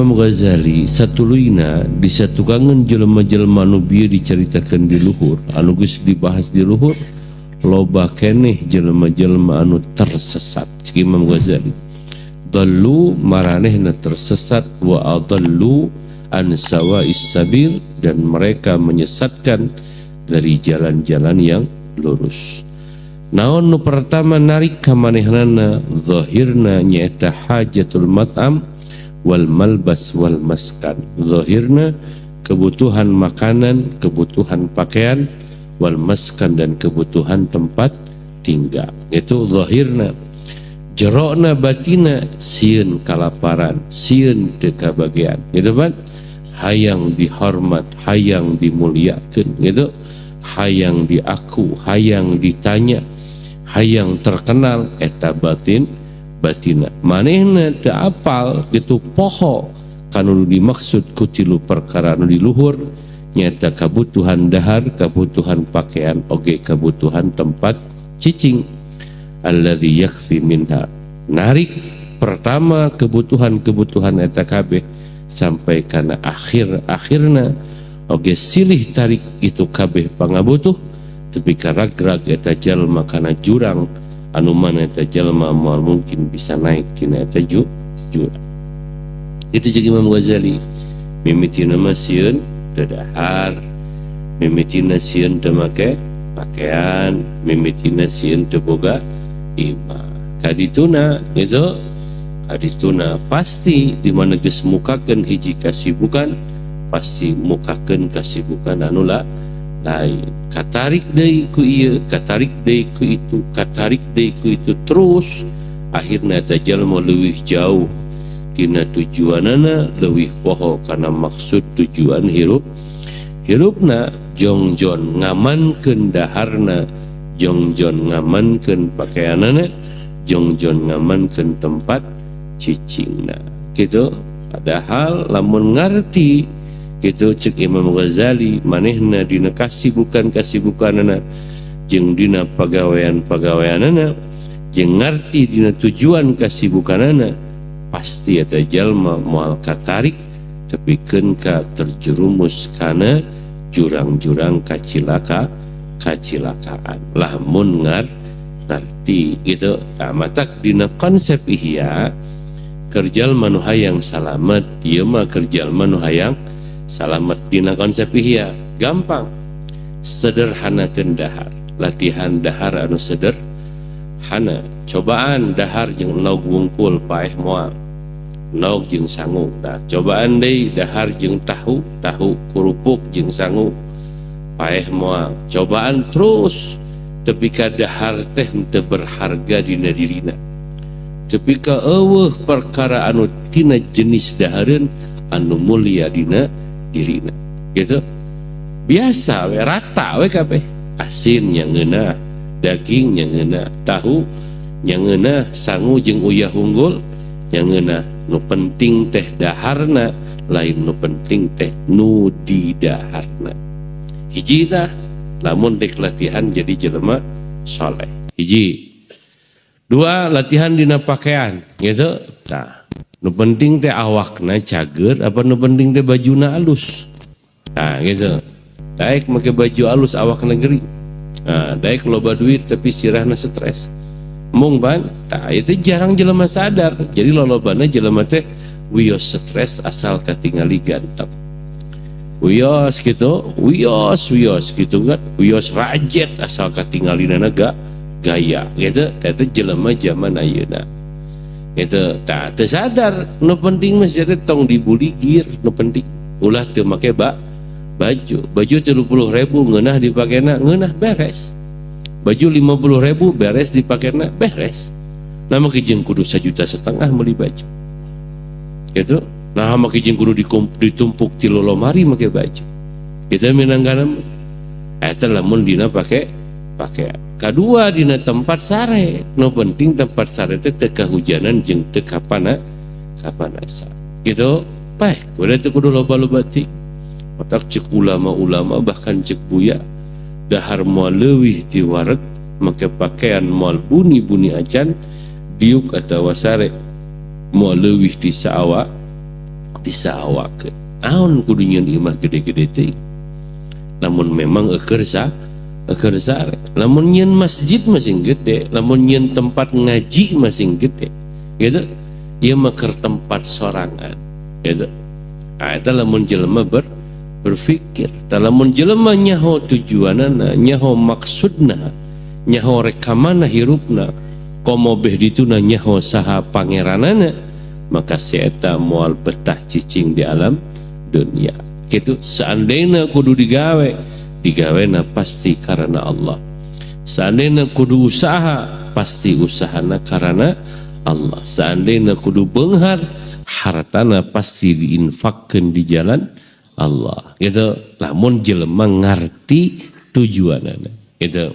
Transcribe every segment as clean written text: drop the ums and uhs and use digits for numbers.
Imam Ghazali, satuluyna disatukangan jelema-jelema nu bieu dicaritakeun di luhur, anu geus dibahas di luhur, loba keneh jelema-jelema anu tersesat. Cek Imam Ghazali, dallu, maranehna tersesat, wa adallu an sawa'is sabil, dan mereka menyesatkan dari jalan-jalan yang lurus. Naon nu pertama narik ka manehnana? Zahirna nyaeta hajatul mat'am wal malbas wal maskan. Zahirna kebutuhan makanan, kebutuhan pakaian, wal maskan, dan kebutuhan tempat tinggal. Itu zahirna. Jerokna, batina, sieun kalaparan, sieun teu kabagian gitu kan, hayang dihormat, hayang dimuliakan gitu, hayang diaku, hayang ditanya, hayang terkenal. Eta batin, batina manehna teu apal gitu, poho kanu dimaksud ku tilu perkara nu di luhur, nyata kebutuhan dahar, kebutuhan pakaian, oge kebutuhan tempat cicing. Alladzi yakfi minha, narik pertama kebutuhan-kebutuhan eta kabeh sampai kana akhir akhirna oge silih tarik itu kabeh pangabutuh, tepi ka ragrag eta jalma kana jurang anu mana eta jalma moal mungkin bisa naik tina eta jurang. Itu jadi Imam Ghazali, mimitina mah sieun teu dahar, mimitina sieun teu make pakaian, mimitina sieun teu boga imah. Kadituna gitu, kadituna pasti di mana geus mukakeun hiji kasibukan, pasti mukakeun kasibukan anu la lain. Katarik deui ku ieu, katarik deui ku itu, katarik deui ku itu, terus akhirna eta jalma leuwih jauh tina tujuanana, leuwih poho kana maksud tujuan hirup hirupna. Jongjon ngamankeun daharna, jongjon ngamankeun pakaianana, jongjon ngamankeun tempat cicingna gitu. Padahal lamun ngarti gitu, cek Imam Ghazali, manehna dina kasibukan kasibukanana jeung dina pagawean pagaweanana jeung ngarti dina tujuan kasibukanana, pasti eta jalma moal katarik tepikeun ka terjerumus kana jurang-jurang kacilakaan, lamun ngarti gitu. Nah, matak dina konsep Ihya, keur jalma nu hayang salamet ieu mah, keur jalma nu hayang salamet dina konsep Ihya gampang, sederhanakeun dahar, latihan dahar anu sederhana. Cobaan dahar jeung endog wungkul, paeh moal? Endog jeung sangu. Nah, cobaan deui dahar jeung tahu, tahu kerupuk jeung sangu, paeh moal? Cobaan terus tepi ka dahar teh teu berharga dina dirina, tepi ka euweuh perkara anu tina jenis dahareun anu mulia dina dirina gitu. Biasa we, rata we kabeh, asin yang ngeunah, daging yang ngeunah, tahu yang ngeunah, sangu jeung uyah unggul yang ngeunah. Nu penting teh daharna, lain nu penting teh nu didaharna. Hiji tah, lamun dek latihan jadi jelema soleh. Hiji, dua, latihan dina pakaian gitu. Nah, nu penting teh awakna cager apa nu penting teh bajuna alus? Nah, gitu. Daek make baju alus, awak negeri. Nah, daek loba duit tapi sirahna stres mung ban. Nah, itu jarang jelema sadar. Jadi lolobana jelema teh wios stres asal katingali ganteng, wios gitu, wios wios gitu kan, wios rajet asal katingalina ga gaya gitu. Itu jelema zaman ayeuna gitu. Tah, teu sadar nu penting mah teh tong dibuligir, nu penting ulah teu make baju. Baju 30.000 ngeunah dipakena, ngeunah, beres. Baju 50.000 beres dipakena, beres. Nah, make jeung kudu 1,5 juta meuli baju gitu. Nah, make jeung kudu ditumpuk ti lomari make baju kita minangkana. Eta lamun dina pake pakaian. Kedua, dina tempat sare. Nu penting tempat sare teh teu kahujanan jeung teu kapanasan gitu. Baik, udah teu kudu loba-loba ti otak. Cek ulama-ulama, bahkan cek Buya, dahar moal leuwih ti wareg, make pakaian moal buni-buni acan, diuk atau sare moal leuwih ti saawa. Disahawakeun. Naon kudu nyieun imah gede-gede teuing? Lamun memang eukeur sare. Lamun nyieun masjid masing gede, lamun nyieun tempat ngaji masing gede. Gitu. Ieu mah keur tempat sorangan. Gitu. Nah, eta lamun jelema berpikir, tah lamun jelema nyaho tujuanana, nyaho maksudna, nyaho rek ka mana hirupna, komo beh dituna nyaho saha pangeranana, maka si eta moal betah cicing di alam dunia. Gitu, seandainya kudu digawe, digawena pasti karena Allah. Seandainya kudu usaha, pasti usahana karena Allah. Seandainya kudu beunghar, hartana pasti diinfakkan di jalan Allah. Gitu. Lamun jelema ngarti tujuanana. Gitu.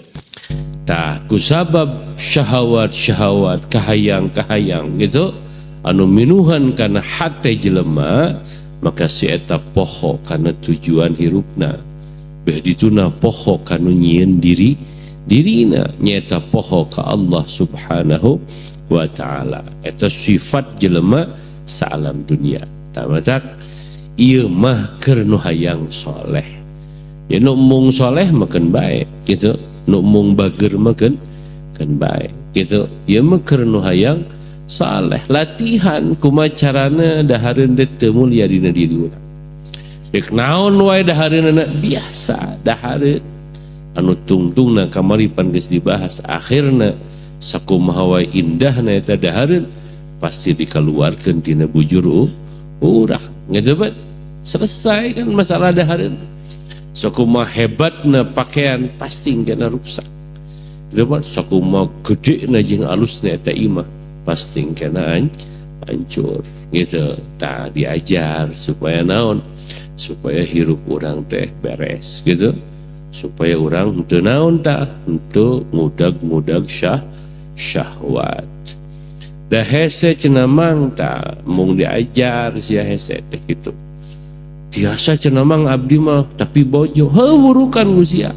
Tah kusabab syahwat-syahwat, kahayang-kahayang gitu anu minuhan kana hate jelema, maka si eta poho kana tujuan hirupna, beh dituna poho kanu nyieun diri dirina, nyaeta poho ka Allah Subhanahu wa Ta'ala. Eta sifat jelema saalam dunia. Tamatak ieu mah keur nu hayang soleh ya. Nu mung soleh mah keun bae gitu, nu mung bager mah keun bae gitu. Ieu mah keur nu hayang saleh. Latihan kumaha carana dahareun teh teu mulia dina diri urang. Rek naon wae dahareunana biasa dahareun anu tungtungna kamari pan geus dibahas, akhirna sakumaha wae indahna eta dahareun pasti dikeluarkeun tina bujur urang gitu. Selesai kan masalah dahareun. Sakumaha hebatna pakaian pasti kena rusak gitu. Sakumaha gedena jeung alusna eta imah pasti kena hancur gitu. Tah, diajar supaya naon? Supaya hirup urang teh beres gitu, supaya urang teu naon tah, henteu ngudag-ngudag syahwat. Da hese cenah, Mang. Tah, mung diajar sia hese teh gitu. Biasa cenah, Mang, abdi mah, tapi bojo heuh wurukan ku sia,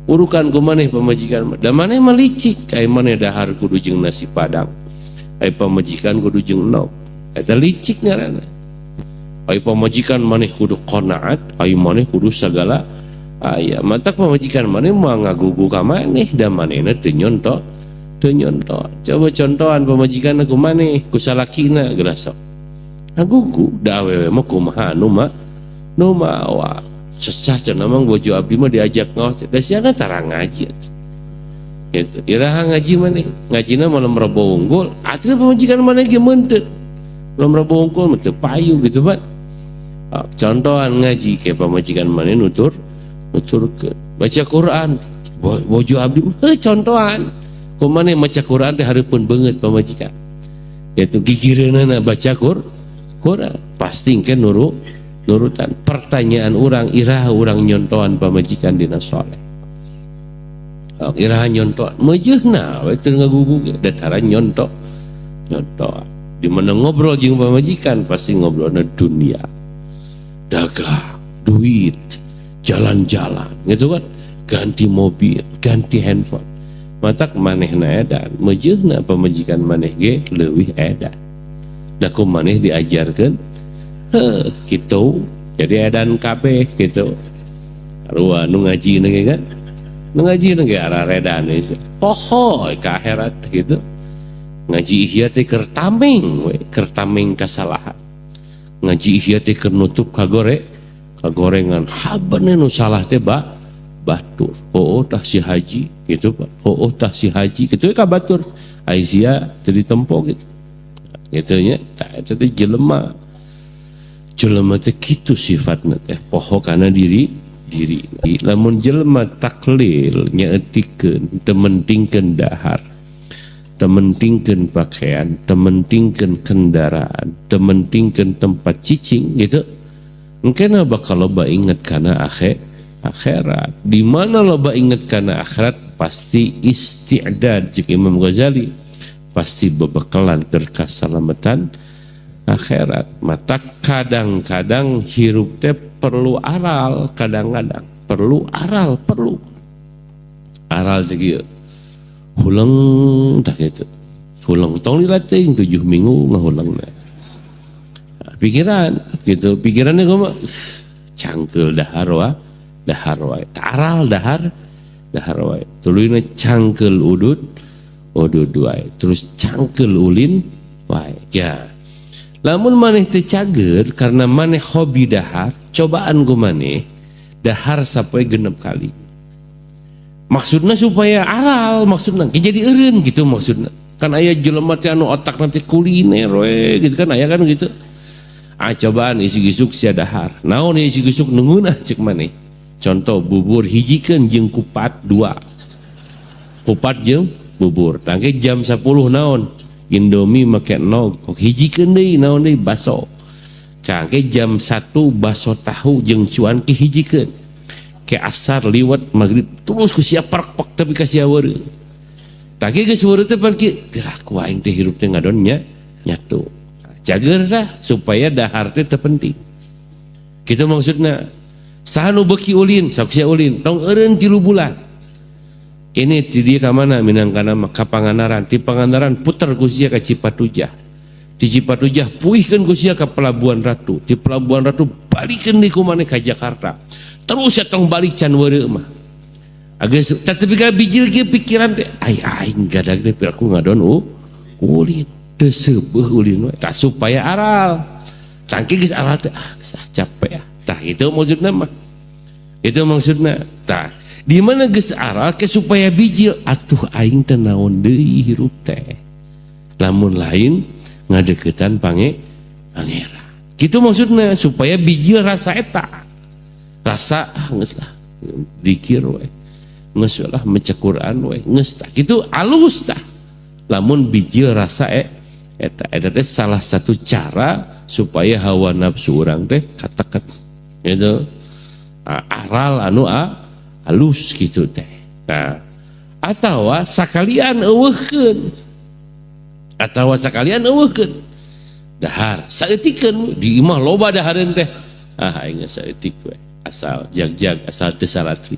urukan ku maneh pamajikan mah. Da maneh mah licik, ai maneh dahar kudu jeung nasi padang, ai pamajikan kudu jeung endog. Eta licik ngaranna. Ai pamajikan maneh kudu qanaat, ai maneh kudu sagala aya. Matak pamajikan maneh mah ngagugu ka maneh, da manehna teu nyonto, teu nyonto. Coba contohan pamajikan ku maneh, ku salakina geura sok ngagugu. Da awewe mah kumaha anu mah nu mawa. Sesah cenah, Mang, bojo abdi mah diajak ngaos. Da sia tara ngaji gitu. Iraha ngaji maneh? Ngajina malam Rebo wungkul atuh, pamajikan maneh ge meunteu malam Rebo wungkul mah teu payu gitu. Pak, contohan ngaji kayak pamajikan maneh nutur nuturkeun. Baca Quran bojo abdi mah heuh, contohan ku maneh maca Quran teh hareupeun beungeut pamajikan itu, gigireunana baca Quran pasti engke nurutan. Pertanyaan urang, iraha urang nyontohan pamajikan dina soleh? Iraha nyontohan? Meujeuhna we teu ngagugu, da tara nyontoh nyontoh. Di mana ngobrol jeung pamajikan pasti ngobrolna dunia, dagang, duit, jalan-jalan gitu kan, ganti mobil, ganti handphone. Matak manehna edan, meujeuhna pamajikan maneh ge leuwih edan. Da ku maneh diajarkeun heuh kitu, jadi edan kabeh gitu. Sarua nu ngaji ge kan, nu ngaji ge araredan poho ka akhirat gitu. Ngaji Ihya teh keur tameng we, keur tameng kasalahan. Ngaji Ihya teh keur nutup kagorengan. Habane nu salah teh ba batur. Oh, tah si haji gitu, Pak. Oh, tah si haji gitu ka batur, ai sia teu ditempo gitu gitu nya. Tah, eta teh jelema, jelema teh kitu sifatna teh, poho kana diri diri. Lamun jelema taklil, nyaeutikeun, teu mentingkeun dahar, teu mentingkeun pakaian, teu mentingkeun kendaraan, teu mentingkeun tempat cicing gitu, engkena bakal loba inget kana akhirat. Di mana loba inget kana akhirat, pasti isti'dad cek Imam Ghazali, pasti bebekalan kasalamatan akhirat. Mata kadang-kadang hirup teh perlu aral, kadang-kadang perlu aral, perlu aral teh kieu. Huleng tah gitu. Huleng tong dilatih 7 minggu ngahulengna. Pikiran gitu, pikirannya kumaha? Cangkeul dahar wa, dahar wae. Taral dahar, dahar wae. Tuluyna cangkeul udud, udud wae. Terus cangkeul ulin wae. Ya. Lamun maneh teu cager karena maneh hobi dahar, cobaan ku maneh dahar sampai 6 kali. Maksudnya supaya aral, maksudnya jadi eureun gitu maksudnya. Kan aya jelema teh anu otak nanti kuliner we gitu kan, aya kan gitu. Ah, cobaan isuk-isuk sia dahar. Naon isuk-isuk nu ngeunah cek maneh? Contoh bubur hijikeun jeung kupat 2. Kupat jeung bubur. Tangke jam 10 naon? Indomie make nog. Hijikeun deui naon deui? Baso. Tangke jam 1 baso tahu jeung cuanki hijikeun. Ke asar liwat maghrib terus ku sia parek tapi ka sia weureu. Tangke geus weureu teh pan kieu, piraku aing teh hirup teh ngadon nya nyatu. Cager lah supaya dahar teh teu penting. Kitu maksudna. Saha nu beuki ulin, sok sia ulin, tong eureun 3 bulan. Ini ti dieu ka mana minangkana mah ka Pangandaran, ti Pangandaran puter ku sia ka Cipatujah. Ti Cipatujah puihkeun ku sia ka Pelabuhan Ratu, ti Pelabuhan Ratu balikeun deui ku maneh ka Jakarta. Terus ya tong balik can weureu mah. Ageus tapi ka bijil kieu pikiran teh, ai aing gadag teh piraku ngadon ulin. Teu seubeuh ulin we, tah supaya aral. Tangke geus aral teh, ah, geus ah, capek ah. Tah itu maksudna mah. Itu maksudna. Tah, di mana geus aral ke supaya bijil atuh aing teh naon deui hirup teh. Lamun lain ngadeukeutan pangeran. Kitu maksudna supaya bijil rasa eta. Rasa ah geus lah dikir we. Geus lah maca Quran we, geus tah kitu alus tah. Lamun bijil rasa eta, eta teh salah satu cara supaya hawa nafsu urang teh kateket gitu. Aral anu alus gitu teh. Nah, atawa sakalian eueuhkeun. Atawa sakalian eueuhkeun. Dahar saeutikeun di imah loba dahareun teh. Ah aing saeutik we, asal jag-jag asal teu salatri.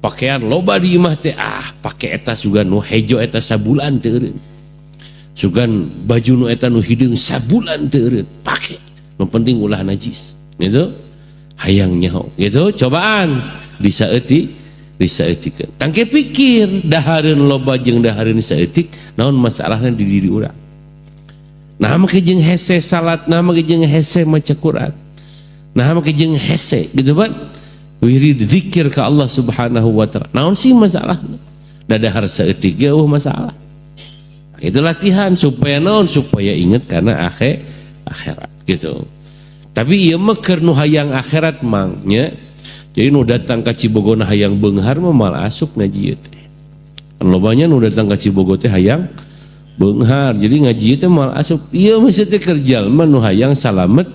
Pakaian loba di imah teh, ah pake eta sugan nu hejo eta sabulan teu eureun. Sugan baju nu eta nu hideung sabulan teu eureun, pake. Nu penting ulah najis. Gitu. Hayang nyaho. Gitu cobaan disaeutik, disaeutikeun. Tangke pikir dahareun loba jeung dahareun saeutik naon masalahna di diri urang. Nah make jeung hese salat, nah make jeung hese maca Quran. Nah make jeung hese gitu kan. Wirid zikir ka Allah Subhanahu wa taala. Naon sih masalahna? Da dahar saeutik ge eueuh masalah. Itu latihan supaya naon? Supaya inget karena akhirat gitu. Tapi ieu mah keur nu hayang akhirat mang nya. Jadi nu datang ka Cibogo na hayang beunghar mah moal asup ngaji ieu teh. Kan lobanya nu datang ka Cibogo teh hayang beunghar. Jadi ngaji ieu teh moal asup. Ieu mah teh keur jalma nu hayang salamet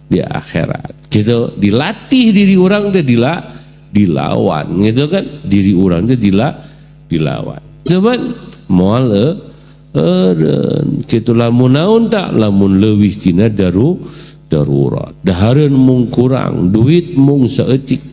di akhirat. Gitu, dilatih diri urang teh dilawan gitu kan. Diri urang teh dilawan. Cuman moal eureun kitu lamun naon tak lamun leuwih tina darurat. Dahareun mung kurang, duit mung saeutik.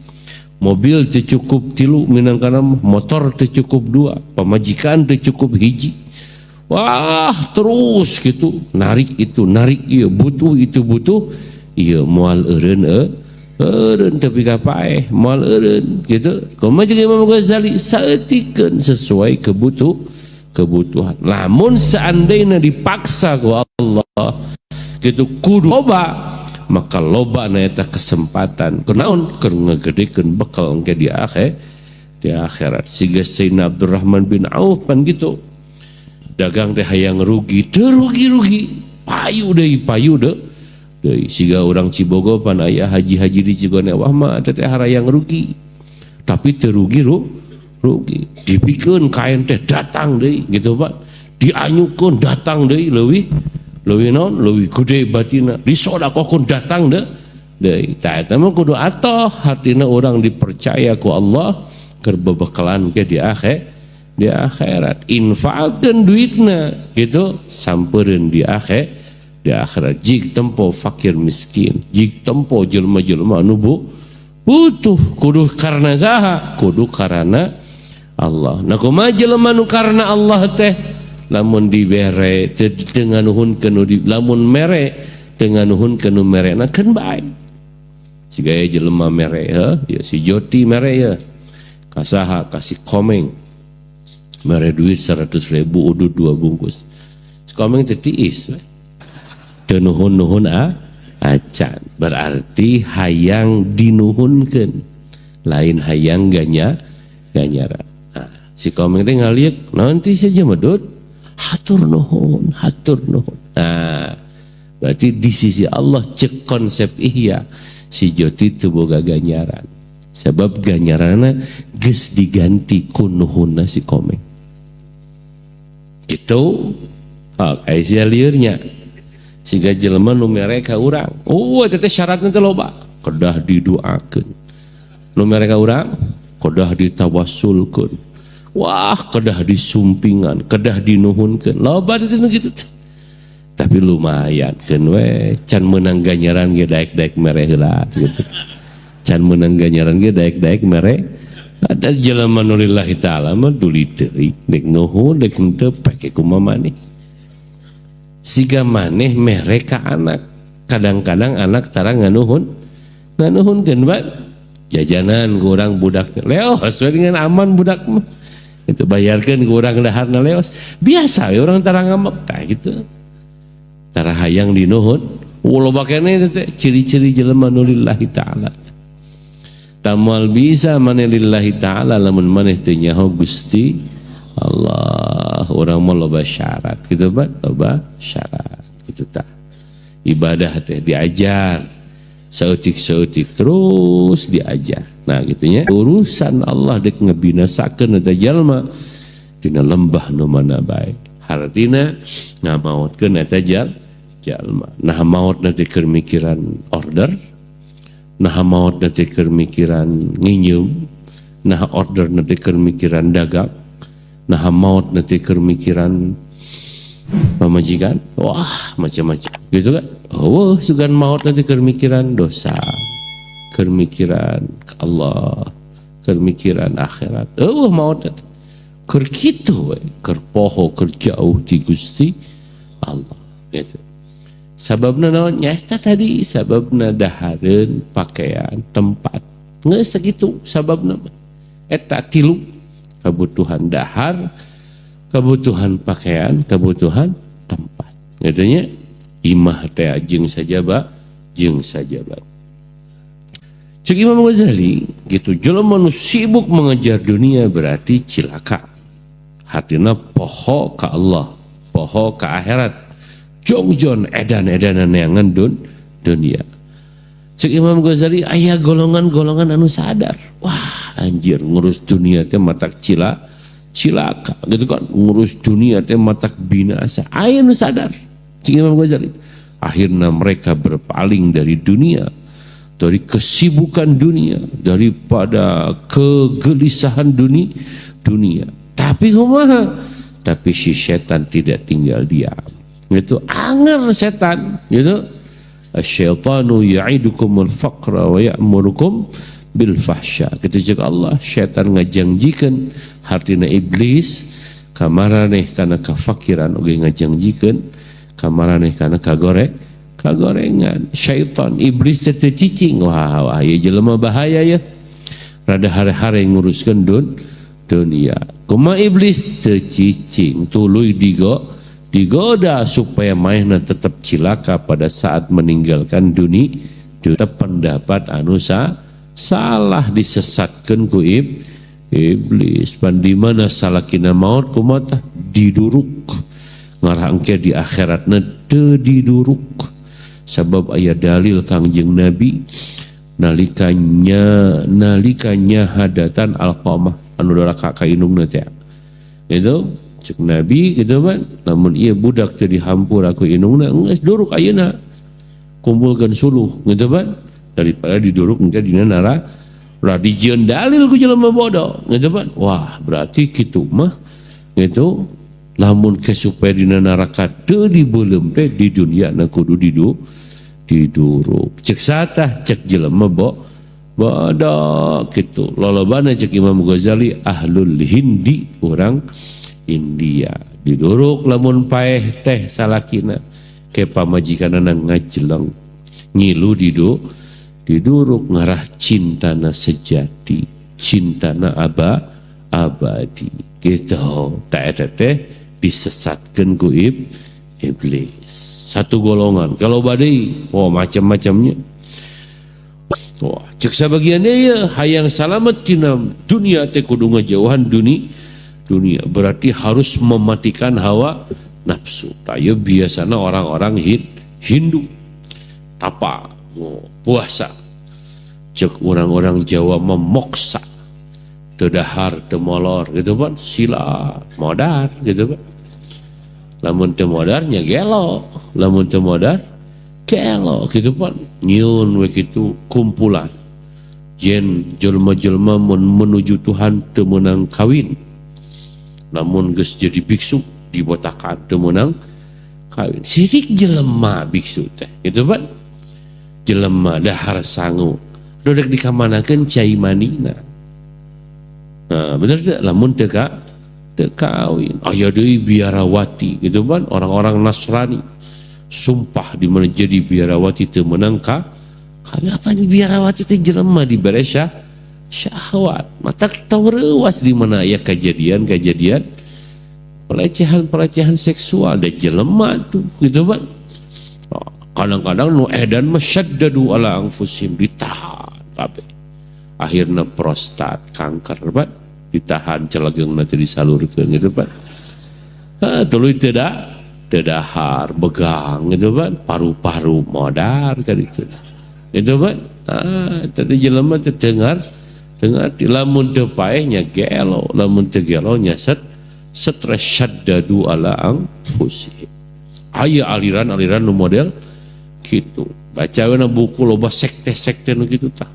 Mobil teu cukup 3 minangkana motor teu cukup 2, pamajikan teu cukup 1. Wah, terus gitu, narik itu, narik ieu, butuh itu, butuh ieu, moal eureun eureun tapi ka paeh, moal eureun gitu. Kumaha jeung Imam Ghazali saeutikeun sesuai kebutuhan. Lamun seandainya dipaksa ku Allah gitu kudu loba, maka loba na eta kesempatan kunaon keur ngegedekeun bekal engke di akhir, di akhirat. Siga Sayyidina Abdurrahman bin Auf pan gitu, dagang teh hayang rugi teu rugi-rugi, payu deui, payu deui. Siga urang Cibogo pan aya haji-haji di Cibogo wah mah teh harayang rugi tapi teu rugi rugi, dipikeun kain teh datang deui gitu Pak, dianyukeun datang deui leuwih leuwih naon leuwih gede batina, disodakohkeun datang deui. Tah eta mah kudu atoh hatina urang dipercaya ku Allah keur bebekalan ke di akhir, di akhirat. Infaqkeun duitna gitu sampereun di akhir, di akhirat. Jig tempo fakir miskin, jig tempo jelema-jelema anu butuh, kudu karena saha? Kudu karena Allah. Nah kumaha jelema nu karena Allah teh lamun dibere teu nganuhunkeun nu di, lamun mere Teu nganuhunkeun nu merena, keun bae. Siga jelema mere ya, si Joti mere ya. Kasaha? Kasih Komeng. Mere duit 100 ribu, udud dua bungkus. Si Komeng teh tiis we. Teu nuhun-nuhun acan. Berarti hayang dinuhunkeun, lain hayang ganjaran. Nah, si Komeng teh ngaliuk nanti saja medut, hatur nuhun, hatur nuhun. Nah, berarti di sisi Allah, cek konsep Ihya, si Joti teu boga ganjaran. Sebab ganjaranna geus diganti ku nuhunna si Komeng. Gitu. Oh, aya liurnya. Siga jelema nu mere ka urang. Oh, eta teh syaratna teh loba. Kedah didoakeun. Nu mere ka urang kedah ditawassulkeun. Wah, kedah disumpingan, kedah dinuhunkeun. Loba teh nu kitu teh. Tapi lumayan keun we, can meunang ganjaran ge daek-daek mere heula gitu. Can meunang ganjaran ge daek-daek mere. Ada jelema nu lillahi ta'ala mah duli teuing, dek nuhun dek henteu, pake kumaha maneh. Siga maneh mere ka anak, kadang-kadang anak tara nganuhun nganuhunkeun. Ba jajanan ku urang, budak leos we dengan aman. Budak mah itu bayarkeun ku urang daharna, leos biasa we, urang tara ngambek. Tah gitu, tara hayang dinuhun. Loba keneh teh ciri-ciri jelema nu lillahi ta'ala. Tamal bisa maneh lillahi ta'ala lamun maneh teu nyaho Gusti Allah. Urang mah loba syarat gitu, Pak, loba syarat gitu. Tah, ibadah teh diajar saeutik-saeutik, terus diajar. Nah, gitunya urusan Allah dek ngebinasakeun eta jalma dina lembah nu mana bae, hartina ngamaotkeun eta jalma. Nah, maot nanti keur mikiran order. Nah, maot nanti keur mikiran nginjem. Nah, order nanti keur mikiran dagang. Nah, maot nanti keur mikiran pamajikan. Wah, macam-macam gitu kan. Oh, sugan maut nanti keur mikiran dosa, keur mikiran Allah, keur mikiran akhirat. Oh, maut nanti keur kitu we, keur poho, keur jauh ti Gusti Allah gitu. Sababna naon? Nyata tadi sababna dahareun, pakaian, tempat. Geus sakitu sababna. Eta tilu kebutuhan: dahar, kebutuhan pakaian, kebutuhan tempat. Katanya imah teh jeung sajaba, jeung sajaba. Cek Imam Ghazali gitu, jelema nu sibuk mengejar dunia berarti cilaka. Hatina poho ka Allah, poho ka akhirat. Jongjon edan-edanan neangan dunia. Cek Imam Ghazali, aya golongan-golongan anu sadar. Wah, anjir, ngurus dunia teh matak cilaka gitu kan, ngurus dunia teh matak binasa. Aya nu sadar. Cek Imam Ghazali, akhirnya mereka berpaling dari dunia, dari kesibukan dunia, daripada kegelisahan dunia. Tapi kumaha? Tapi si setan tidak tinggal diam. Itu anger setan gitu. Asyaitanu ya'idukumul faqra wa ya'murukum bil fahsya. Kitu cek Allah, setan ngajangjikan, hartina iblis, kamaraneh kana kafakiran, oge ngajangjikan kamaraneh kana kagorengan. Syaitan iblis teh cicing. Wah wah, ya jelema bahaya ya, rada hare-hare nguruskeun dunia. Kumaha iblis teu cicing, tuluy digoda supaya manehna tetap cilaka pada saat meninggalkan dunia. Tetap pendapat anu salah, disesatkan ku iblis. Pan di mana salakina maut kumaha? Diduruk. Ngarah engke di akhiratna teu diduruk, sabab aya dalil Kangjeng Nabi nalika nyahadatan Alqamah anu doraka ka indungna teh itu. Cek Nabi gitu kan, namun iya budak teu dihampura ku indungna, geus duruk ayeuna, kumpulkeun suluh gitu kan, daripada diduruk engke dina neraka. Dijieun dalil ku jelema bodoh gitu kan. Wah, berarti kitu mah gitu, lamun ke supaya dina neraka teu dibeuleum teh, di dunia na kudu diduruk. Cek satah? Cek jelema bodoh gitu. Lolobana, cek Imam Ghazali, ahlul Hindi, orang India, diduruk lamun paeh teh salakina. Ke pamajikanana ngajeleng ngilu diduruk ngarah cintana sejati, cintana abadi gitu. Tak eta teh disesatkeun ku iblis. Satu golongan. Kalau badai, oh macam-macamnya. Wah, cek sabagian ya hayang salamet tina dunia teh kudu ngajauhan dunia. Dunia berarti harus mematikan hawa nafsu. Tayo biasanya orang-orang Hindu tapa, oh, puasa. Cek orang-orang Jawa memoksa, teu dahar teu molor gitu kan, sila modar gitu kan. Lamun teu modar nya gelo, lamun teu modar gelo gitu kan. Nyieun we kitu kumpulan yen jelma-jelma menuju Tuhan teu meunang kawin, namun geus jadi biksu dibotakan teu meunang kawin. Sirik jelema biksu teh gitu kan, jelema dahar sangu dodek dikamanakeun cai manina. Nah, bener teu? Lamun teu kawin aya deui biarawati gitu kan, orang-orang Nasrani sumpah di mana jadi biarawati teu meunang ka kawin. Apa nih biarawati teh jelema dibere syahwat, mata tong reuas di mana aya kejadian-kejadian pelecehan-pelecehan seksual da jelema tuh gitu kan. Oh, kadang-kadang nu edan mah syaddadu ala anfusihim, ditahan kabeh, akhirna prostat kanker pak, ditahan celegeng nanti disalurkeun gitu pak. Ha, tuluy teu dahar begang gitu kan, paru-paru modar kan itu gitu kan. Ah, tadi jelema teh dengar dengar, lamun teu paeh nya gelo, lamun teu gelo nya stres. Syaddadu ala anfusihim. Aya aliran-aliran nu model gitu, baca we buku loba sekte-sekte nu kitu tah,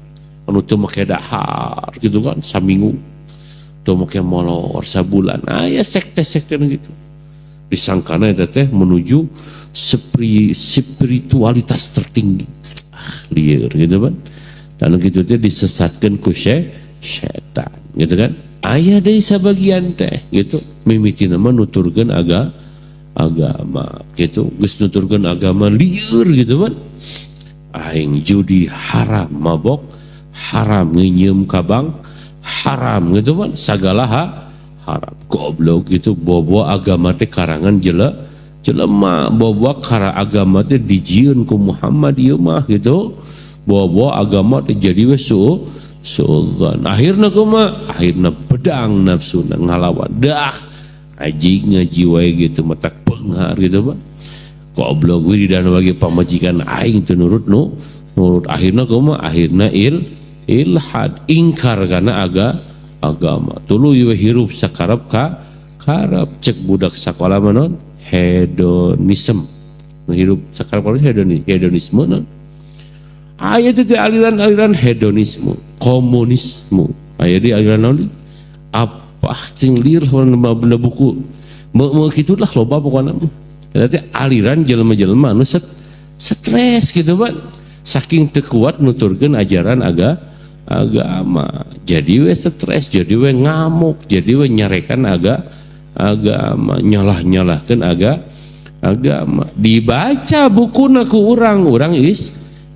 anu teu make dahar gitu kan saminggu, teu make molor sabulan. Aya sekte-sekte nu gitu, disangkana eta teh menuju spiritualitas tertinggi. Ah, lieur gitu kan. Dan gitu teh disesatkan ku setan gitu kan. Aya deui sabagian teh gitu, mimitina mah nuturkeun agama gitu, geus nuturkeun agama lieur gitu kan, aing judi haram, mabok haram, nginyeum ka bank haram gitu kan, sagala haram. Goblok gitu, bobo agama teh karangan jelema, bobo kara agama teh dijieun ku Muhammad ieu mah gitu, bobo agama teh jadi we suudzon. Akhirna kumaha? Akhirna bedang nafsuna ngalawan, dah aji ngaji wae gitu matak beunghar gitu pak. Goblok, wiridan bagi pamajikan aing teu nurut nu nurut. Akhirna kumaha? Akhirna ilhad, ingkar karena agama, tuluy we hirup sakarep ka karep. Cek budak sakola mah non hedonisme, hirup sakarep ka hedonisme non. Aya teh aliran-aliran hedonisme, komunisme, aya di aliran naon apa cing lieur benda buku mau gitulah, loba pokoknya mah. Berarti aliran jelema-jelema anu stres gitu pak, saking teu kuat nuturkeun ajaran agama, jadi we stres, jadi we ngamuk, jadi we nyarekan agama, nyalah-nyalahkeun agama. Dibaca bukuna ku urang-urang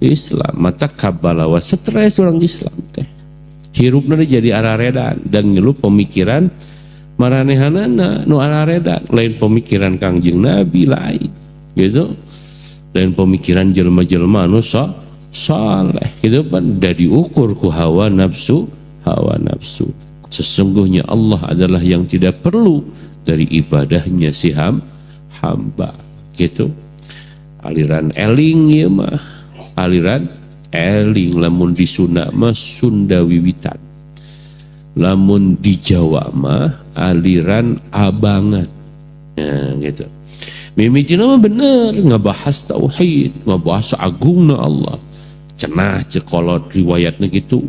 Islam, mata kabalawa stres orang Islam teh, hirupna jadi araredan dan ngeluh pemikiran maranehanana nu araredan, lain pemikiran Kangjeng Nabi, lain gitu, lain pemikiran jelema-jelema anu saleh gitu kan. Da diukur ku hawa nafsu, hawa nafsu. Sesungguhnya Allah adalah yang tidak perlu dari ibadahnya si hamba gitu. Aliran eling ya mah, aliran eling lamun di Sunda mah Sunda Wiwitan, lamun di Jawa mah aliran abangan ya, gitu. Mimitina mah bener ngebahas tauhid, ngebahas agungna Allah cenah, cekolot riwayatnya gitu.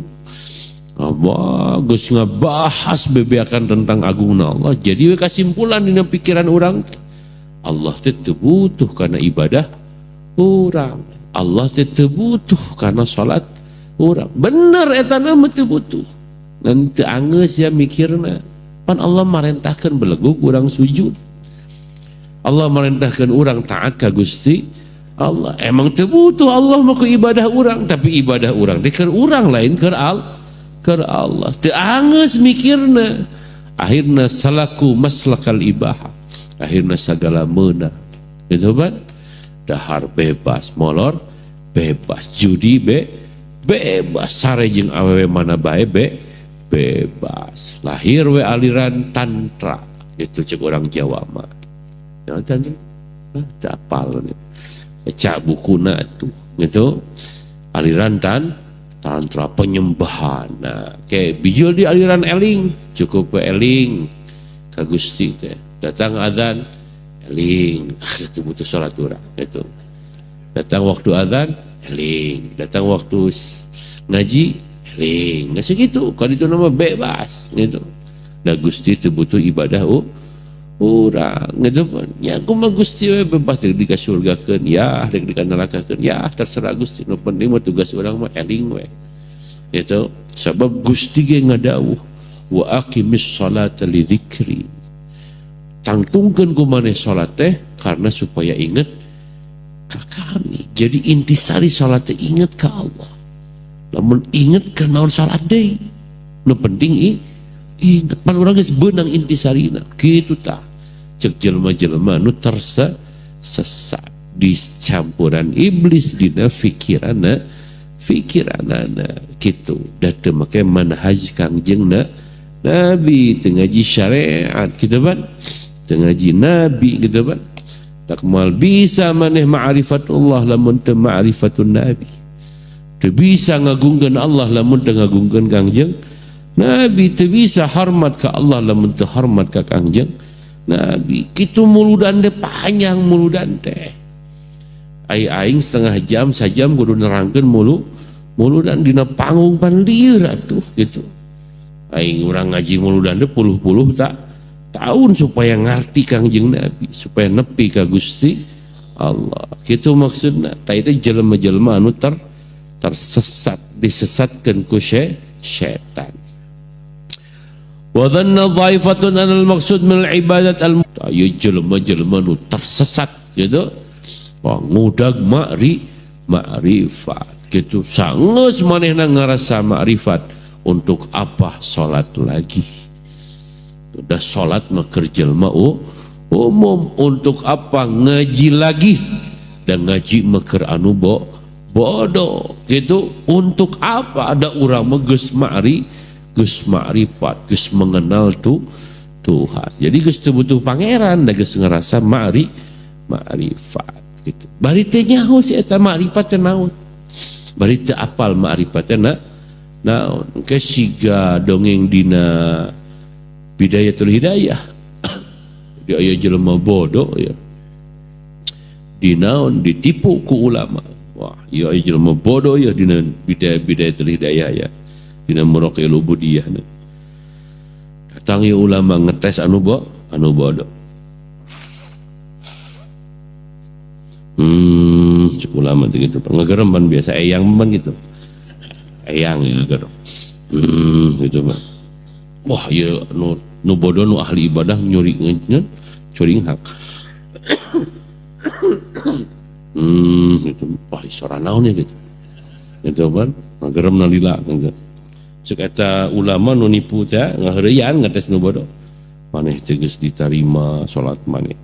Bagus, ngebahas bebeakan tentang agungna Allah, jadi kesimpulan dina pikiran orang, Allah teh butuh karena ibadah orang, Allah teh butuh karena salat orang. Bener eta mah teu butuh, ngan teu angeus ya mikirna. Pan Allah marentahkeun belegug urang sujud, Allah marentahkeun urang taat ka Gusti. Allah. Emang teu butuh Allah mah ku ibadah urang, tapi ibadah urang teh keur urang lain keur Allah. Teu anggeus mikirna. Akhirna salaku maslakal ibaha. Akhirna sagala meunang. Gitu kan? Dahar bebas, molor bebas, judi bebas, sare jeung awewe mana bae bebas. Lahir we aliran tantra. Gitu cek orang Jawa mah. Ya tantra. Teu apal baca bukuna tuh gitu. Aliran tantra penyembahan. Nah, kayak bijil di aliran eling, cukup we eling ka Gusti teh. Datang adzan eling, itu butuh salat urang gitu. Datang waktu adzan eling, datang waktu ngaji eling. Nggak segitu, kalau itu nama bebas gitu. Nah Gusti itu butuh ibadah urang gitu pun. Ya kumaha Gusti we bebas rek dikasurgakeun ya, rek dikanarakakeun ya, terserah Gusti. Nu penting mah tugas urang mah eling we. Gitu. Sebab Gusti ge ngadawuh wa aqimis salata li dzikri. Tangtungkeun ku maneh salat teh karena supaya inget ka kami. Jadi intisari salat teh inget ka Allah. Lamun inget ka naon salat deui. Nu penting inget pan urang geus beunang intisarina. Kitu tah. Cek jelema-jelema nu tersesat dicampuran iblis dina fikiranna fikiranana kitu. Da teu make manhaj Kangjeng Nabi teu ngaji syariat kitu pan. Teu ngaji Nabi gitu pan. Tak mal bisa maneh ma'rifatullah lamun teu ma'rifatun Nabi. Teu bisa ngagungkeun Allah lamun teu ngagungkeun Kangjeng Nabi. Teu bisa hormat ka Allah lamun teu hormat ka Kangjeng Nabi. Kitu muludan teh panjang muludan teh. Ai aing setengah jam sajam kudu nerangkeun muludan dina panggung pan lieur atuh gitu. Aing urang ngaji muludan teh puluh-puluh tak tahun supaya ngarti Kangjeng Nabi, supaya nepi ka Gusti Allah. Kitu maksudna. Ta itu jelema-jelema anu tersesat, disesatkan ku setan. Wa dhanna dhaifatun anal maqsud min al-ibadat al ayo jelema-jelema nu tersesat gitu. Wah, ngudag ma'rifat gitu. Sangeus manehna ngarasa ma'rifat, untuk apa salat lagi? Udah salat mah keur jelema umum, untuk apa ngaji lagi? Dan ngaji mah keur anu bodoh gitu. Untuk apa ada urang mah geus geus ma'rifat, geus mengenal tu Tuhan. Jadi geus teu butuh pangeran, da geus ngerasa ma'rifat gitu. Bari teh nyaho si eta ma'rifat teh naon? Bari teu apal ma'rifat teh naon? Engke siga dongeng dina Bidayatul Hidayah. Di aya jelema bodoh ya. Dinaon ditipu ku ulama. Wah, ieu aya jelema bodoh ya dina Bidayatul Hidayah ya. Dina Muraqil Ubudiyah. Datang ya ulama ngetes anu bodoh. Cek ulama tuh gitu. Ngegerem pan biasa eyang pan gitu. Eyang ya ngegerem. Gitu pan. Wah, ya nu bodoh nu ahli ibadah nyuri curing hak. Gitu. Wah, suara naon ya gitu. Gitu pan, ngegerem nalila gitu. Cek eta ulama nu nipu teh ngaheureuyan ngetes nu bodoh. Maneh teh geus ditarima salat maneh.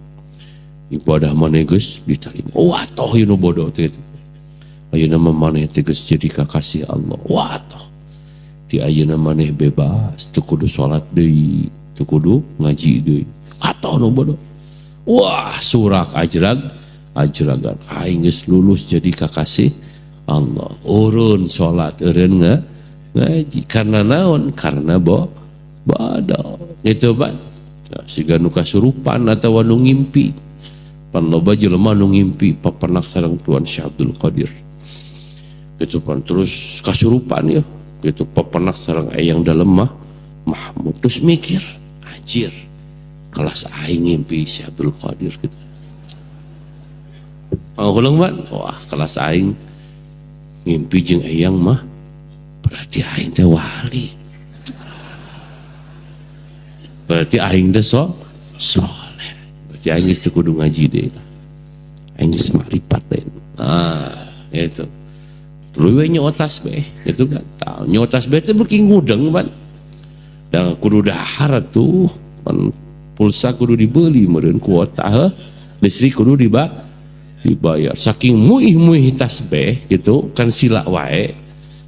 Ibadah maneh geus ditarima. Wah, toh ieu nu bodoh teh gitu. Ayeuna mah maneh teh geus jadi kakasih Allah. Wah, toh. Di ayeuna maneh bebas, teu kudu salat deui, teu kudu ngaji deui. Atoh nu bodoh. Wah, surak ajragan. Aing geus lulus jadi kakasih Allah. Urun salat, eureun ngaji. Karena naon? Karena bodoh. Gitu Pak. Nah, siga nu kasurupan atawa nu ngimpi. Pan loba jelema nu ngimpi papernak sareng Tuan Syekh Abdul Qadir. Gitu pan terus kasurupan ya. Gitu papernak sareng eyang dalem mah Mahmud. Terus mikir, anjir, kelas aing ngimpi Syekh Abdul Qadir gitu. Pangulang Pak, wah kelas aing ngimpi jeung eyang mah berarti aing teh wali. Berarti aing teh soleh. Berarti aing geus teu kudu ngaji deui lah. Aing geus makrifat lain. Ah, gitu. Terus we nyoo tasbih gitu kan. Tah, nyoo tasbih teh beuki ngudeng pan. Dan kudu dahar tuh pan, pulsa kudu dibeli meureun, kuota heuh. Listrik kudu dibayar. Saking muih-muih tasbih gitu kan, sila wae.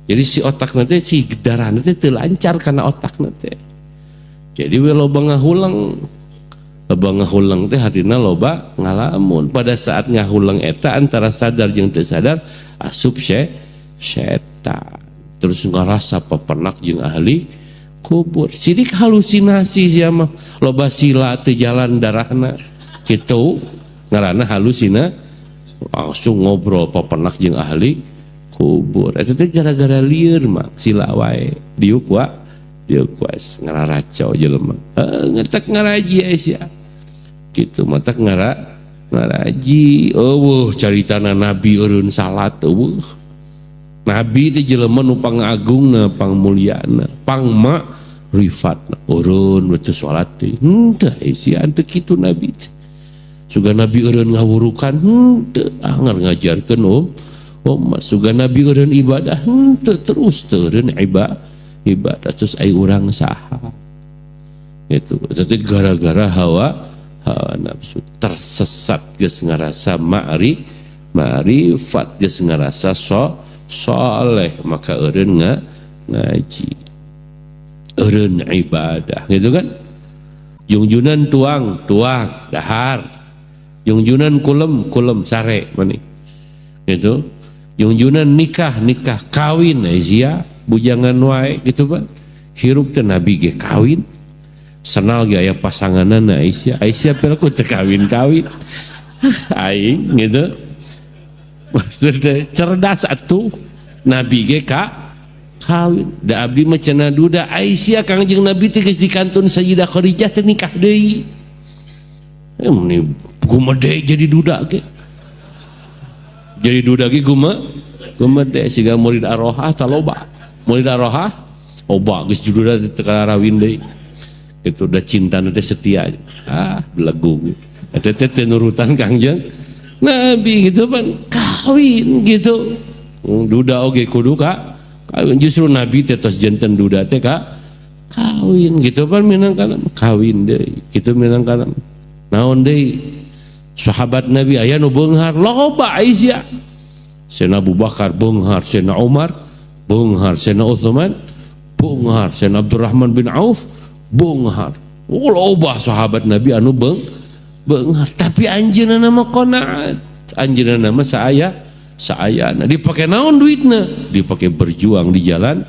Jadi si otak nanti, si darah nanti teu lancar karena otak nanti. Jadi we loba ngahuleng. Loba ngahuleng teh hartina loba ngalamun. Pada saat ngahuleng eta antara sadar jeung teu sadar asup setan. Terus ngarasa pepenak jeung ahli kubur. Sidik halusinasi sia mah. Loba sila teu jalan darahna. Kitu ngaranna halusina, langsung ngobrol pepenak jeung ahli kubur. Eta teh gara-gara lieur mah, sila wae. Diuk wa diuk was ngararacau jelema. Heuh, ngetek ngaraji sia. Gitu matak ngaraji eueuh caritana nabi eureun salat eueuh. Nabi teh jelema nu pangagungna, pangmulyana, pangmakrifatna. Eureun we teu salat teh. Henteu sia, teu kitu nabi teh. Suga nabi eureun ngawurukan henteu, anger ngajarkeun umat. Suga nabi eureun ibadah henteu, terus teu eureun ibadah. Terus ai urang saha? Gitu. Tapi gara-gara hawa hawa nafsu tersesat, geus ngarasa ma'rifat, geus ngarasa soleh, maka eureun ngaji, eureun ibadah gitu kan. Jungjunan tuang tuang dahar, jungjunan kulem kulem sare maneh gitu, jungjunan nikah nikah kawin sia bujangan wae gitu kan. Hirup teh nabi ge kawin, senal ge aya pasanganna Aisyah. Aisyah piraku teu kawin-kawin aing gitu. Maksudnya cerdas atuh, nabi ge ka kawin. Da abdi mah cenah duda Aisyah, Kangjeng Nabi teh geus dikantun Sayyidah Khadijah teh nikah deui. Eh, meni gumede jadi duda ge. Jadi duda ge gumede siga murid Aroha taloba. Murid Aroha oba geus duda teu karawin deui. Itu udah cinta nanti setia. Ah, belagung. Eta teh nurutan Kangjeng Nabi gitu kan, kawin gitu. Duda oge kudu ka kawin, justru Nabi teh tos janten duda teh ka kawin gitu kan, minangkana kawin deui gitu, minangkana naon deui. Sahabat Nabi aya nu beunghar loba Aisyah. Sayyidina Abu Bakar beunghar, Sayyidina Umar beunghar, Sayyidina Utsman beunghar, Sayyidina Abdurrahman bin Auf beunghar. Oh, loba sahabat Nabi anu beunghar, tapi anjeunna mah qanaat, anjeunna mah saaya saayana. Dipake naon duitna? Dipake berjuang di jalan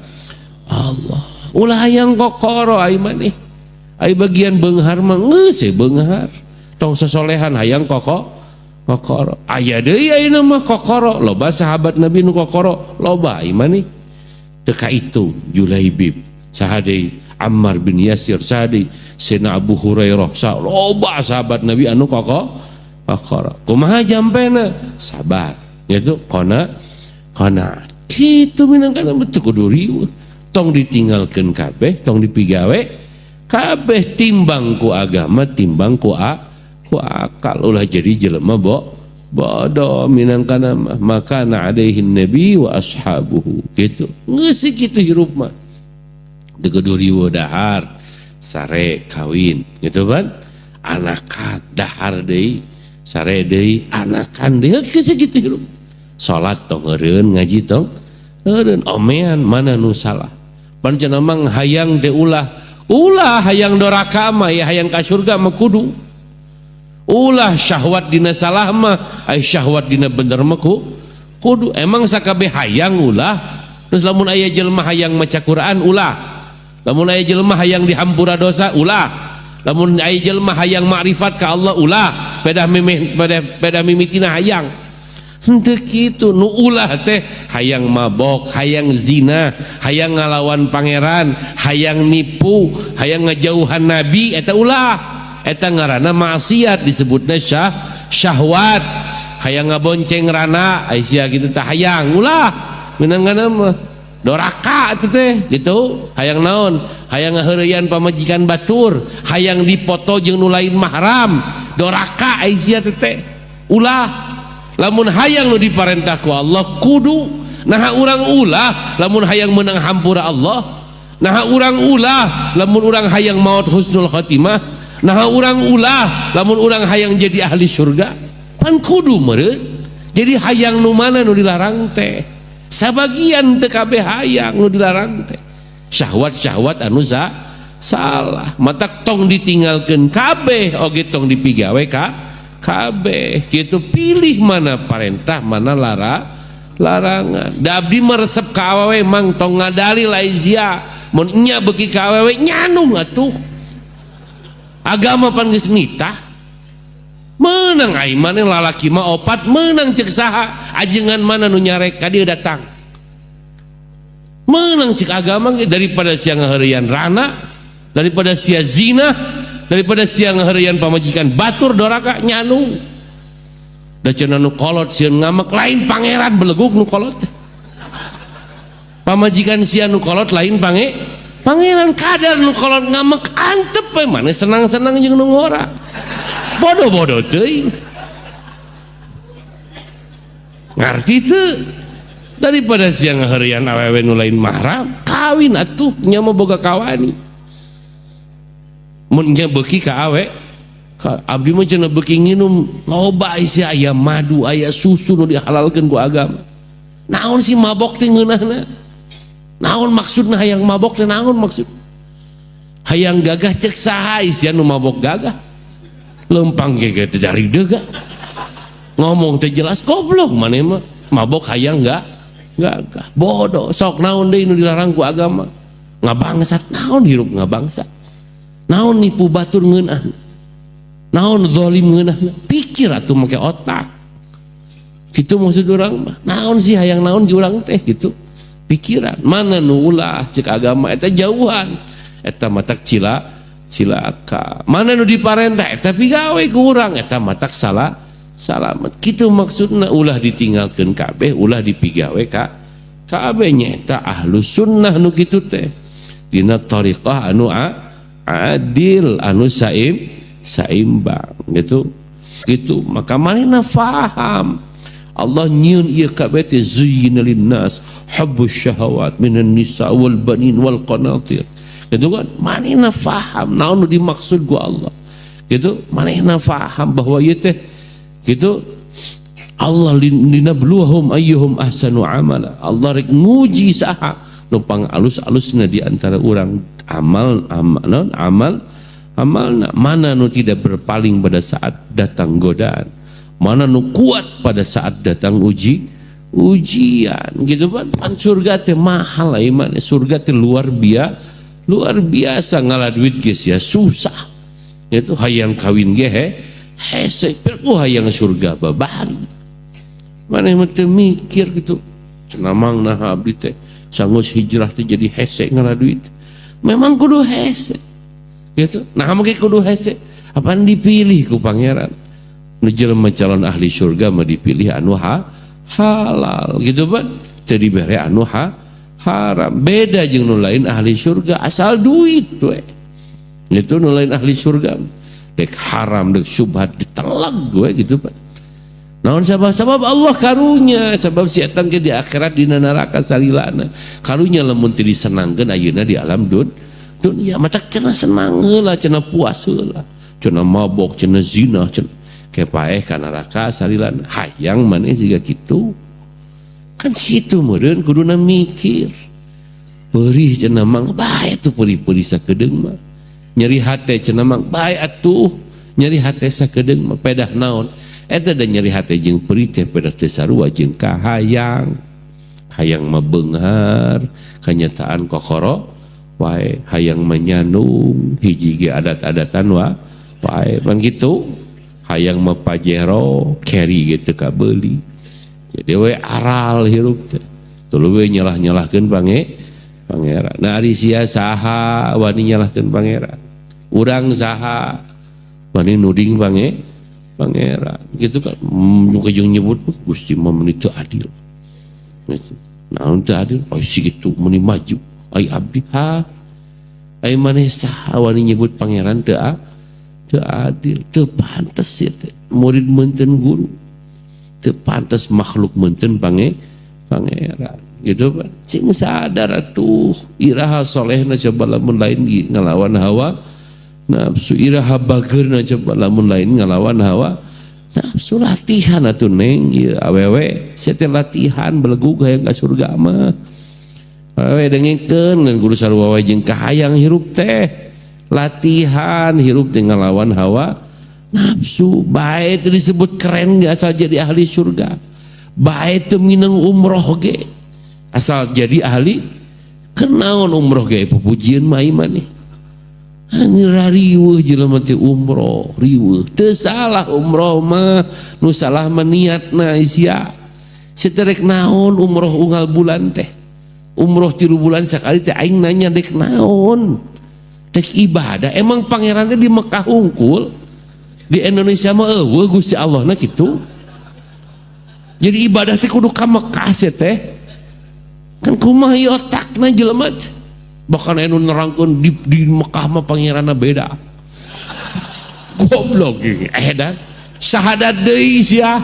Allah. Ulah hayang kokoro ai maneh. Ai bagian beunghar mah geus we beunghar, tong sesolehan hayang kokoro. Aya deui ayeuna mah kokoro, loba sahabat Nabi nu kokoro loba ai maneh teu kaitung. Julaibib, saha deui, Ammar bin Yasir, saha deui, Sayyidina Abu Hurairah, loba sahabat Nabi anu kokoro. Kumaha jampena? Sabar gitu, qana kitu minangkana betul kudu riweuh. Tong ditinggalkeun kabeh, tong dipigawe kabeh, timbang ku agama, timbang ku akal. Ulah jadi jelema bodoh minangkana mah. Maka na alaihin nabi wa ashabuhu gitu, geus kitu hirup mah. Teu kudu riweuh, dahar sare kawin gitu kan, anakan dahar deui, sare deui, anakan deui, geus kitu hirup. Salat tong eureun, ngaji tong eureun, omean mana nu salah. Pan cenah mang hayang teh ulah, ulah hayang doraka mah ya, hayang ka surga mah kudu ulah. Syahwat dina salah mah, ai syahwat dina bener mah kudu. Emang sakabeh hayang ulah? Terus lamun aya jelema hayang maca Quran ulah, lamun aya jelema hayang dihampura dosa ulah, lamun aya jelema hayang makrifat ka Allah ulah, pedah mimih pedah, pedah mimitina hayang. Henteu kitu. Nu ulah teh hayang mabok, hayang zina, hayang ngalawan pangeran, hayang nipu, hayang ngajauhan nabi, eta ulah. Eta ngaranna maksiat, disebutna syahwat. Hayang ngabonceng rana Aisyah gitu tah, hayang ulah, minangkana mah doraka itu teh gitu. Hayang naon? Hayang ngaheureyan pamajikan batur, hayang dipoto jeung nu lain mahram, doraka Aisyah teh, ulah. Lamun hayang nu diparentah ku Allah kudu. Naha urang ulah lamun hayang menang hampura Allah. Naha urang ulah lamun urang hayang maut husnul khatimah. Naha urang ulah lamun urang hayang jadi ahli surga. Pan kudu meureun. Jadi hayang nu mana nu dilarang teh? Sabagian teu kabeh hayang nu dilarang teh. Syahwat-syahwat anu salah. Matak tong ditinggalkeun kabeh oge tong dipigawe ka kabeh. Kitu pilih mana parentah mana larangan. Da abdi mah resep ka awewe mang tong ngadalil sia. Mun nya beuki ka awewe nyanung atuh. Agama pan geus nitah. Menang ai maneh lalaki mah opat menang cek saha ajengan mana nu nyarek ka dieu datang. Menang cek agama ge daripada sia ngaheureuyan rana, daripada sia zina, daripada sia ngaheureuyan pamajikan batur doraka nyanu. Da cenah nu kolot sieun ngamek lain pangeran belegug nu kolot. Pamajikan sia nu kolot lain pangeran kadar nu kolot ngamek antep we maneh senang-senang jeung nu ngora. Bodoh-bodoh teuing. Ngarti teu? Daripada sia ngaheureuyan awewe nu lain mahram, kawin atuh nya mah boga kawani. Mun nya beuki ka awe, ka abdi mah cenah beuki nginum loba sia aya madu, aya susu nu dihalalkeun ku agama. Naon sih mabok teh ngeunahna? Naon maksudna hayang mabok teh naon maksud? Hayang gagah cek saha sia nu mabok gagah? Lempang ge teh dari dega. Ngomong teh jelas goblok maneh mah. Mabok hayang enggak? Gagah. Bodoh, sok naon deui nu dilarang ku agama? Ngabangsat naon hirup ngabangsat? Naon nipu batur ngeunah? Naon zalim ngeunah? Pikir atuh make otak. Kitu maksud urang mah. Naon sih hayang naon di urang teh gitu. Pikiran mana nu ulah cek agama eta jauhan. Eta matak cilaka. Mana nu diparentah eta pigawe ku urang eta matak salah salamet. Kitu maksudna ulah ditinggalkeun kabeh, ulah dipigawe ka kabeh nya eta ahlus sunnah nu kitu teh. Dina thariqah anu adil anu saimbang gitu. Gitu maka manehna faham Allah nyieun ieu kabeh teh zuyyina linnas hubbus syahawat minan nisa wal banin wal qanatir. Gitu kan manehna faham naon nu dimaksud ku Allah. Gitu manehna faham bahwa ieu teh gitu Allah linabluwahum ayyuhum ahsanu amala. Allah rek nguji saha nu pangalus-alusna di antara urang amal amal naon amal amalna mana nu tidak berpaling pada saat datang godaan, mana nu kuat pada saat datang ujian gitu kan. Pan surga teh mahal iman, surga teh luar biasa ngalah duit geus ya susah gitu, hayang kawin ge hese ku hayang surga babari maneh mah teu mikir gitu. Cenah mang naha abdi teh sanggeus hijrah teh jadi hese ngalah duit, memang kudu hese gitu. Nah make kudu hese apaan dipilih ku pangeran nu jelema calon ahli surga mah dipilih anu halal gitu kan, teu dibere anu haram. Beda jeung nu lain ahli surga asal duit we itu nu lain ahli surga dek haram dek syubhat ditelag we gitu pak. Naon sabab Allah karunya, sabab si eta ge di akhirat dina neraka salilana karunya lamun teu disenangkeun ayeuna di alam dunia matak cenah senang heula cenah puas heula cenah mabok cenah zina cenah kepaeh ka neraka salilana hayang maneh siga kitu kan kitu meureun kuduna mikir perih cenah mang bae atuh perih-perih sakedeung mah nyeri hate cenah mang bae atuh nyeri hate sakedeung mah pedah naon eta da nyeri hate jeung perih teh pedah teh sarua jeung kahayang hayang mah beunghar kanyataan kokoro wae hayang menyanung hiji ge adat-adatan wae pan kitu hayang mah pajero carry gitu ka beuli jadi we aral hirup teh tuluy we nyalah-nyalahkeun pangeran. Nah ari sia saha wani nyalahkeun pangeran, urang saha wani nuding pangeran gitu kan. Nu jeung nyebut Gusti mah meuni teu adil gitu. Naon teu adil oh si kitu meuni maju ai abdi ha ai maneh saha wani nyebut pangeran teu adil teu pantes ieu teh murid meunteun guru. Teu pantes makhluk meunteun pangeran gitu, Pak. Sing sadar atuh, iraha solehna coba lamun lain ngalawan hawa nafsu? Iraha bageurna coba lamun lain ngalawan hawa nafsu? Latihan atuh, Neng. Ieu awewe, sia teh latihan belegug hayang ka surga mah. Awewe, dengekeun, ngan kudu sarua wae jeung kahayang hirup teh. Latihan hirup teh ngalawan hawa nafsu. Bae teu disebut keren ge, asal jadi ahli surga. Bae teu minang umroh ge, asal jadi ahli. Kenaon umroh ge pupujian mah iman nih. Hanya riweuh jelema teh umroh, riweuh. Teu salah umroh mah, nu salah mah niatna sia. Seterek naon umroh unggal bulan teh? Umroh 3 bulan sekali teh aing nanya, dek naon? Dek ibadah. Emang pangerannya di Mekah hungkul? Di Indonesia mah euweuh Gusti Allah na kitu. Jadi ibadah teh kudu ka Mekah sia teh. Kan kumaha ieu otakna jelema teh? Bahkan anu nerangkeun di Mekah mah pangeranna beda, goblok. Eh, dan syahadat deui sia.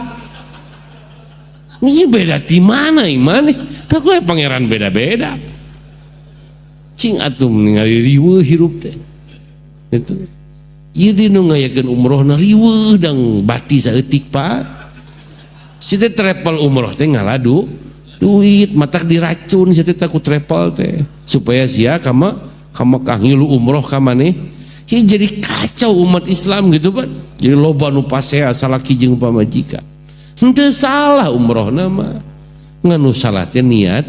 Ini beda di mana iman? Aku pangeran beda-beda. Cing atuh, ningali riweuh hirup teh. Itu. Ieu di nu ngayakeun umrohna riweuh dang bati saeutik, Pak. Si teh travel umroh teh ngaladu duit, matak diracun si teh takut travel teh supaya sia kama ka Mekah, ngilu umroh ka maneh. Ya, jadi kacau umat Islam gitu, Pak. Jadi loba nu pasea salaki jeung pamajikan. Henteu salah umroh nama. Ngan nu salah teh niat.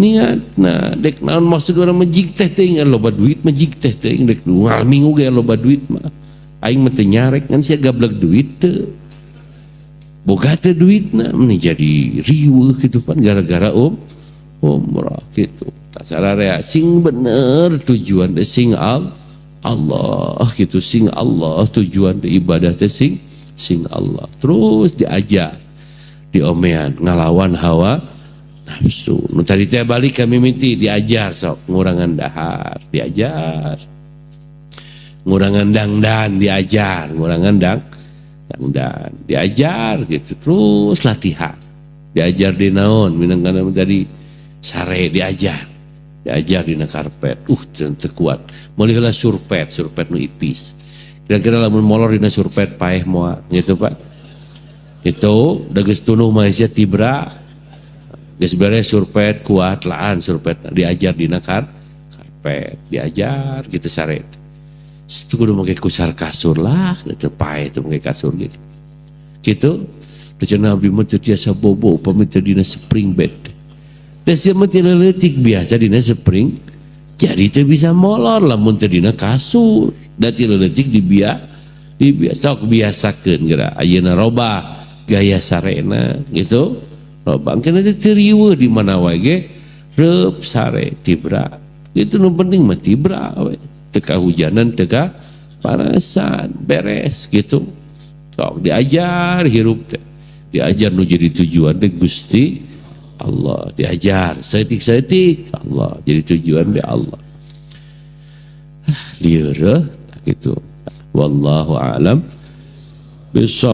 Niat nah dek naon maksud urang mejig teh teuing loba duit, mejig teh teuing dek unggal minggu ge loba duit mah. Aing mah teu nyarek, ngan sia gablek duit teu. Boga teu duitna, meni jadi riweuh gitu pan gara-gara umroh gitu. Tah, sararea sing bener tujuan teh sing Allah gitu, sing Allah tujuan teh, ibadah teh sing sing Allah. Terus diajar diomean ngalawan hawa nafsu. Nu tadi teh balik kami minti diajar sok ngurangan dahar, diajar ngurangan dangdan, diajar ngurangan dangdan, diajar gitu. Terus latihan, diajar di naon minangkana tadi sare, diajar diajar dina karpet, teu kuat, meuli heula surpet, surpet nu ipis. Kira-kira lamun molor dina surpet paeh moal gitu, Pak? Itu da geus tunuh mah sia tibra. Geus beres surpet kuat laan surpet, diajar dina karpet, diajar gitu sare. Itu kudu make kusar kasur lah, teu paeh teu make kasur gitu. Gitu. Teu cenah, abdi mah teu tiasa bobo upami teu dina spring bed. Da sia mah teu leutik biasa dina spring, jadi teu bisa molor lamun teu dina kasur. Da ti leutik dibiasa, sok biasakeun geura. Ayeuna robah gaya sarena gitu. Robah engke teh teu riweuh, di mana wae ge reup sare tibra. Itu nu penting mah tibra we. Teu kahujanan, teu panasan, beres gitu. Sok diajar hirup teh. Diajar nu jadi tujuan teh Gusti Allah, diajar saeutik-saeutik Allah jadi tujuan teh Allah. Lieur gitu. Wallahu a'lam bishawab.